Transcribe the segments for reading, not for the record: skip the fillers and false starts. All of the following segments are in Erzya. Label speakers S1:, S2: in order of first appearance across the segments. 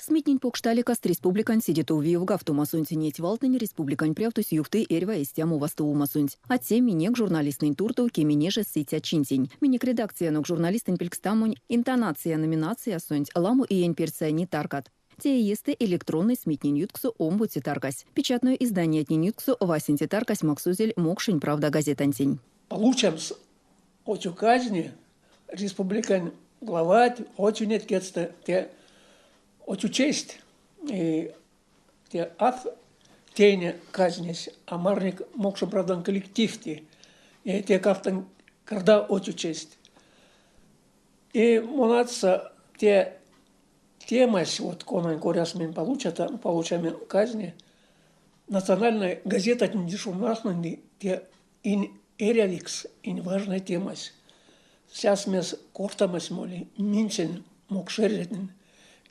S1: СМИтнень покш таликаст республиканть седе тов виевгавтомасонть. Неть валтнэнь республикань прявтось ёвты эрьва истямо вастовомасонть. А те минек журналисттнэнь туртов кеме неже сыця чинтень. Минек редакциянок журналистэнь пелькстамонь Интонация номинациясонть ламо иень перть сайни таркат. Те иестэ электронной СМИтнень ютксо омбоце таркась. Печатной изданиятнень ютксо васенце таркась максозель Мокшень правда газетантень.
S2: Получамс оцю казне республикань главанть оцюнеть кедьстэ те оцю честь и те ат тейне казнесь а марник Мокшень правдань коллективти и те кавтань крда оцю честь. И монатса те темась, вот конань коряс минь получата, получаем казни, национальной газетатнень ды журналтнэнь те инь эрявикс, инь важной темась. Сяс мез кортамось моли минсень мокшэрзятнень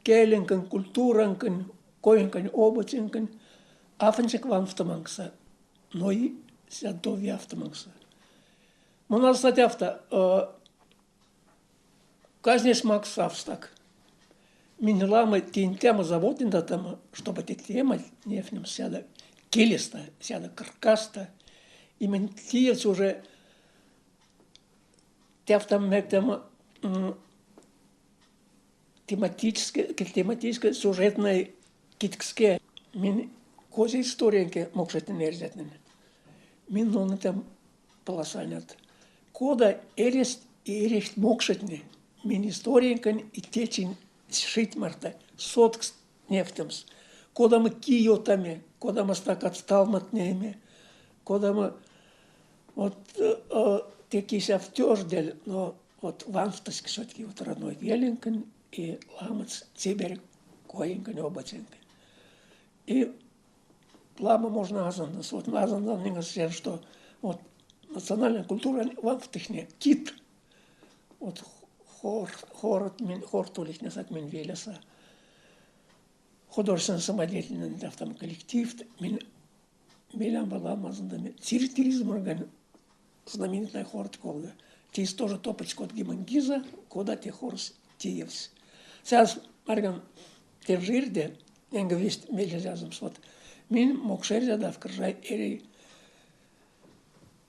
S2: келенкань, культуранкань, коенкань, обыцянкань афанчик ванстоманкса, но и сядовиавтоманкса. Мон статьявта казнесь максавстак. Минь ламо тентямо заботендатамо, чтобы те тема нефнем сяда келеста, сяда кыркаста. И минь тиец уже тявтам мектем тематическое, тематическое сюжетной киткске. Минь козе историянке мокшетнень эрзятнень. Минь там полосанят. Кода эрест эрест мокшетне, минь историянкань и течин шить марта, соткс нефтемс. Кода мы киотами, кода мы стакат сталматнеме, кода мы вот те кися втёждель, но вот ванстась все-таки вот родной келенкань и ламоц циберь коенкань обыцянкань. И ламо можно азаннас. Вот азаннас что вот национальная культура ванстыхне кит. Вот хор, хор, хор тулихне сак мин велеса. Художественно самодеятельный там коллектив, мин мелям была мазандами. Тиризм знаменитая хор колга. Тис тоже топать код гимангиза, кода те хорс тиевс. Сейчас марган те жирде, энга весть мелязям вот. Мин мокшерзя в кржай эри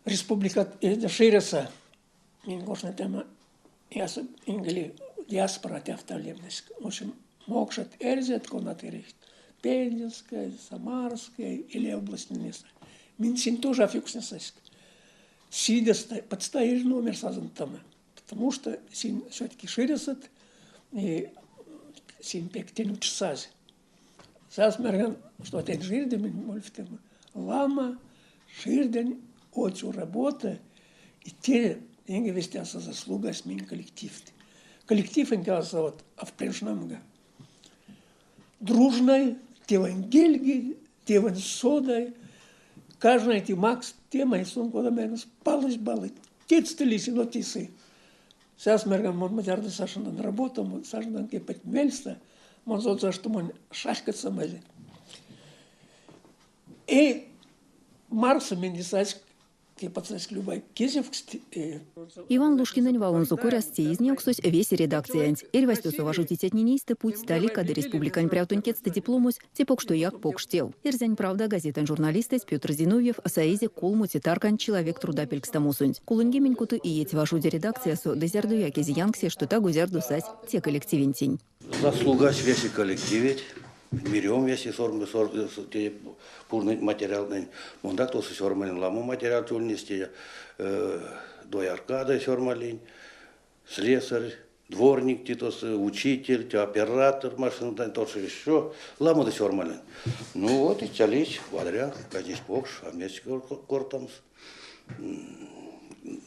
S2: республика ширеса. Мин гошна тема ясы ингли диаспора тяфталемнес. В общем, мокшат эрзят конат эрихт. Пензенская, Самарская или областная место. Мин син тоже афюкснесаск. Сидя, подстоишь номер сазан там. Потому что син все-таки ширесат и син пек тенучсаз. Саз мерган, что тен жирден, мольфтем, лама, ширден, оцю работа, и те деньги вестяса заслуга с мин коллектив. Коллектив инкаса вот авпрежнамга. Дружной, теван гельги, теван содай, каждый эти макс тема и сон кода мерган спалась балы, тецтелись, но тисы. Сейчас мерган мон матерды сашандан работа, мон сашандан кепет мельста, мон зот что мон шашкаться мази. И Марса мендисась
S1: Иван Лушкинэнь валонзо коряс те изнявксось весе редакциянть. Эрьвась тосо важодицятнень эйстэ путсь талика ды республикань прявтонь кедьстэ дипломось, те покштояк покш тев. Эрзянь правда газетань журналистэсь Петр Зиновьев саизе колмоце тарканть Человек труда пелькстамосонть. 36 иеть важоди редакциясо ды зярдояк эзь янксе, што таго зярдо сась те коллективентень.
S3: Заслугась весе коллективенть, берем весе сормы те пурныть материалтнэнь. Мондак тосо сёрмалинь ламо материалт ульнесть, те доярка сёрмалинь, слесарь, дворник, те тосо учитель, те оператор машины, тоже еще ламо сёрмалинь. Ну вот и тялись, вадря, казнесь покш, а вместе кортамс.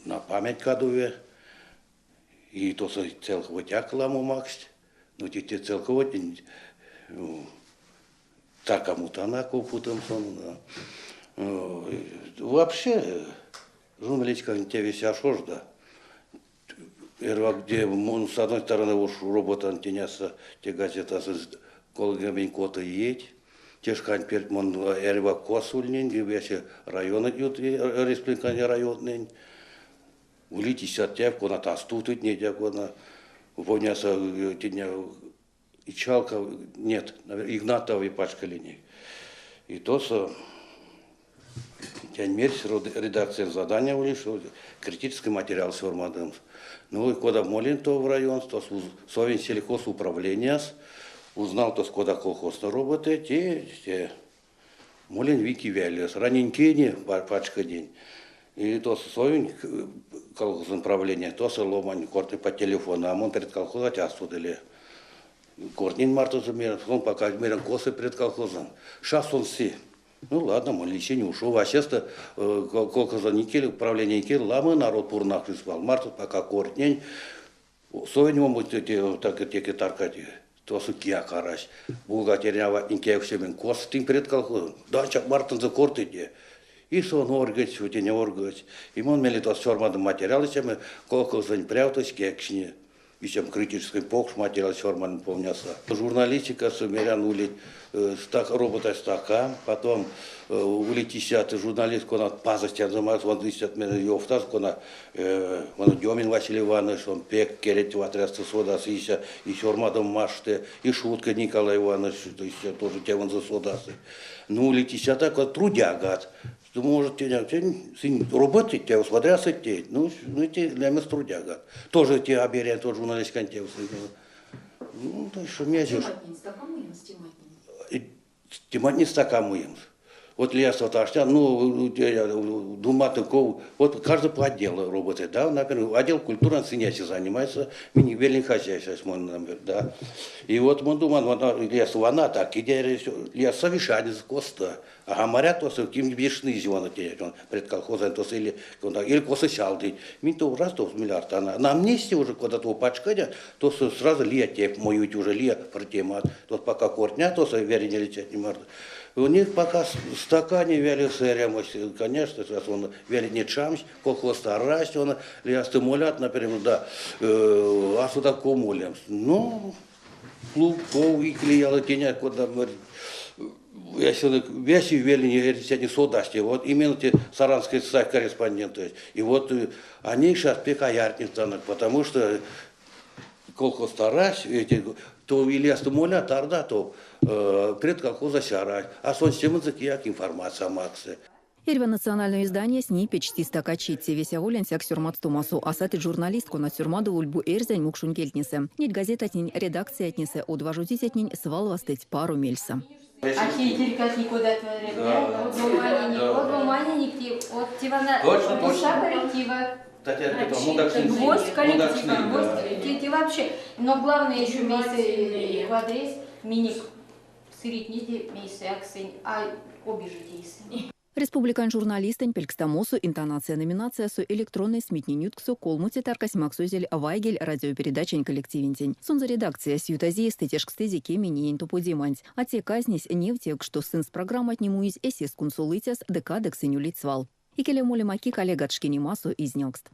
S3: На память кадуве. И тосо целковотяк ламо максть. Ну, те целковоть, так кому-то она купутым сон. Вообще, журналистика те весь да. Где, с одной стороны, уж робота антиняса, те газета колгамень кота едь. Те шкань перть мон эрьва косо ульнинь, весе районы республикань районтнэнь. Улить истят тев, кона тастутыть, не кона воняса теня Ичалка, нет, Игнатова пачколинек. И то, тянь редакция задание ули, что критический материал сёрмадомс. Ну и кода молинь то в район, то совинь сельхозуправления, узнал, то кода колхоз работает, и те, молинь вики велес, раненькене пачкодинь. И то совинь колхозное правление, то ломань корты по телефону, а мон предколхоза судили. Кортнинь марто он пока мерен косы предколхозом. Шас он си. Ну ладно, мой лечение ушел. А сейчас колхоза никели, управление никели, ламы народ пурнах призвал. Марто пока кортнень. Совень вам так теке таркать. Тосу кия карась. Бухгалтерия ватники всем кос тим предколхозом. Да, чак мартынза кортыте. И сон оргать, вот не оргать. И мон мели то сёрмады материалы, чем колхозонь прявтось кекшне. И чем критический покш материал сёрман помняса. Журналистика сумерян улить робота стака, потом улить исят журналист, кона пазостян занимается, он исят меня ёфтас, кона он Демин Василий Иванович, он пек керет ватрясты содас, ися, и сёрмадом маште, и шутка Николай Иванович, то есть тоже те он за содасы. Ну, улить исят так, трудягат. Может, тебя работать, тебя смотря те, ну, те для мест трудяга. Тоже те оберят, тоже журналист контекст. Ну, то есть, что меня здесь. Темат не стакамуем. Вот лес вот аж, ну, дума такого, вот каждый по отделу работает, да, например, отдел культуры синяси занимается, мини велин хозяйство, например, да. И вот мы думаем, вот лес вона так, и лес совещание с коста, а говорят, то, что кем бешеный зиона он предколхоза, то или или косы сялды, мин то раз то миллиард, а на амнистии уже куда-то пачкадят, то сразу лия теп мою уже лия протемат, то пока кортня, то вере не летят не может. У них пока стакане вяли сырем, конечно, сейчас он вяли не чамсь, колхоз старась, он я стимулят, например, да, а сюда комулем. Ну, клуб, ков и клеяла теня, куда я сюда весь вели не не содасти, вот именно те саранские корреспонденты. И вот они сейчас пекаярницы, потому что колхоз старась, эти, то или стимулят, тарда, то предколхоза сярать, а сон семензак информация максы.
S1: Эрьва национальное издание с ней печти стакачити. Весь аволенсяк сёрмадстомасо. А саты журналист кона сёрмадоволь бу эрзянь мокшонь кельтнесэ. Неть газетатнень редакциятнесэ од важодицятнень свал вастыть паро мельсэ.
S4: А хейтеркат никуда творят, да? От Тивана, душа коллектива. Гвоздь коллектива, гвоздь вообще. Но главное еще мейсы квадрес, миник сырить мейсы аксень, а обижитесь.
S1: Республикань журналистэнь пелькстамосо интонация номинациясо электронной СМИтнень ютксо колмоце таркась максозель «Вайгель» радиопередачань коллективентень. Сонзэ редакциясь ютазь иестэ тешкстызе кемень иень топодеманть. А те казнесь невти, што сынст программатне муизь эсест кунсолыцяст ды кадык сынь улить свал. Икелев молема ки коллегат шкинемасо изнявкст.